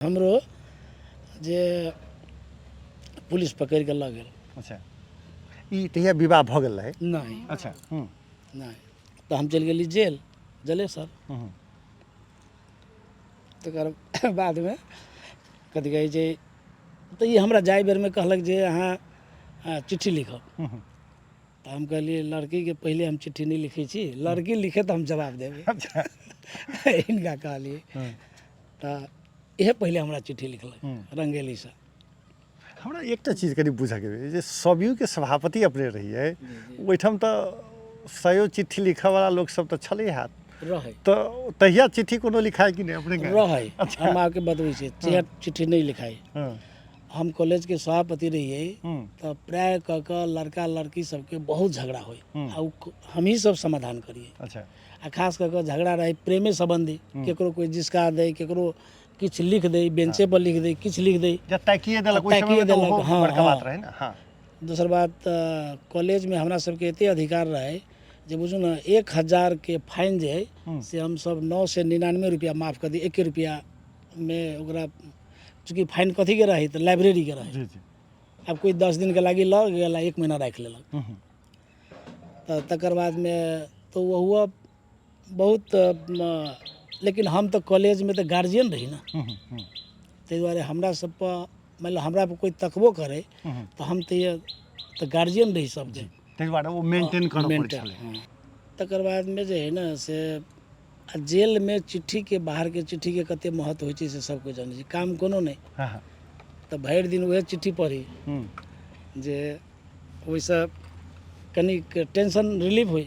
हमरो जे पुलिस पकड़ि कऽ लऽ गेल। अच्छा, ई तहिया विवाह भऽ गेल रहै? नहि। अच्छा। हूँ। नहि तऽ हम चलि गेली जेल, जलेसर। तकर बादमे कथी कहै छै, तऽ ई हमरा जाय बेरमे कहलक जे अहाँ चिट्ठी लिखब। तऽ हम कहलियै लड़कीके पहिले हम चिट्ठी नहि लिखै छी, लड़की लिखे तऽ हम जवाब देबै। हिनका कहलियै। तऽ इएह पहिले हमरा चिट्ठी लिखलक रंगेलीसँ। हमरा एकटा चीज कनि बुझऽके भेल जे सभीके सभापति अपने रहियै, ओहिठाम तऽ सयो चिट्ठी लिखऽवला लोक सब तऽ छलै हैत। रहै। तऽ तहिया चिट्ठी कोनो लिखाइ कि नहि अपने? रहै। हम अहाँके बतबै छी, चिट्ठी नहि लिखाइ। हम कॉलेजके सभापति रहियै तऽ प्राय कऽ कऽ लड़का लड़की सबके बहुत झगड़ा होइ आ ओ हमही सब समाधान करियै। आ खास कऽ कऽ झगड़ा रहै प्रेमे सम्बन्धी, केकरो कोइ जिसका दै, केकरो किछु लिख दै, बेंचे पर लिख दै, किछु लिख दै। जब ताकिए देलक ओहि ताकिए समयमे तऽ देलक, ओहो बड़का बात रहै ने। हँ। दोसर बात तऽ कॉलेजमे हमरा सबके एते अधिकार रहै जे बुझू ने 1000के फाइन जे हइ से हमसब 999 रुपैआ माफ कऽ दी, 1 रुपैआमे ओकरा। चूँकि फाइन कथीके रहै तऽ लाइब्रेरीके रहै। जी जी। आब कोइ 10 दिनके लागि लऽ गेल आ 1 महीना राखि लेलक। तऽ तकर बादमे तऽ ओहो बहुत, लेकिन हम तऽ कॉलेजमे तऽ गार्जियन रही ने, ताहि दुआरे हमरा सबपर मानि लिअ हमरा पर कोइ तकबो करै तऽ हम तऽ गार्जियन रही सबके, ताहि दुआरे ओ मेंटेन करऽ पड़ै मेंटेन छलै। हँ। तकर बादमे जे हइ ने से आ जेलमे चिट्ठीके, बाहरके चिट्ठीके कते महत्व होइ छै से सब कोइ जानै छै। काम कोनो नहि। हँ हँ तऽ भरि दिन उएह चिट्ठी पढ़ी जे ओहिसँ कनिक टेंशन रिलीफ होइ।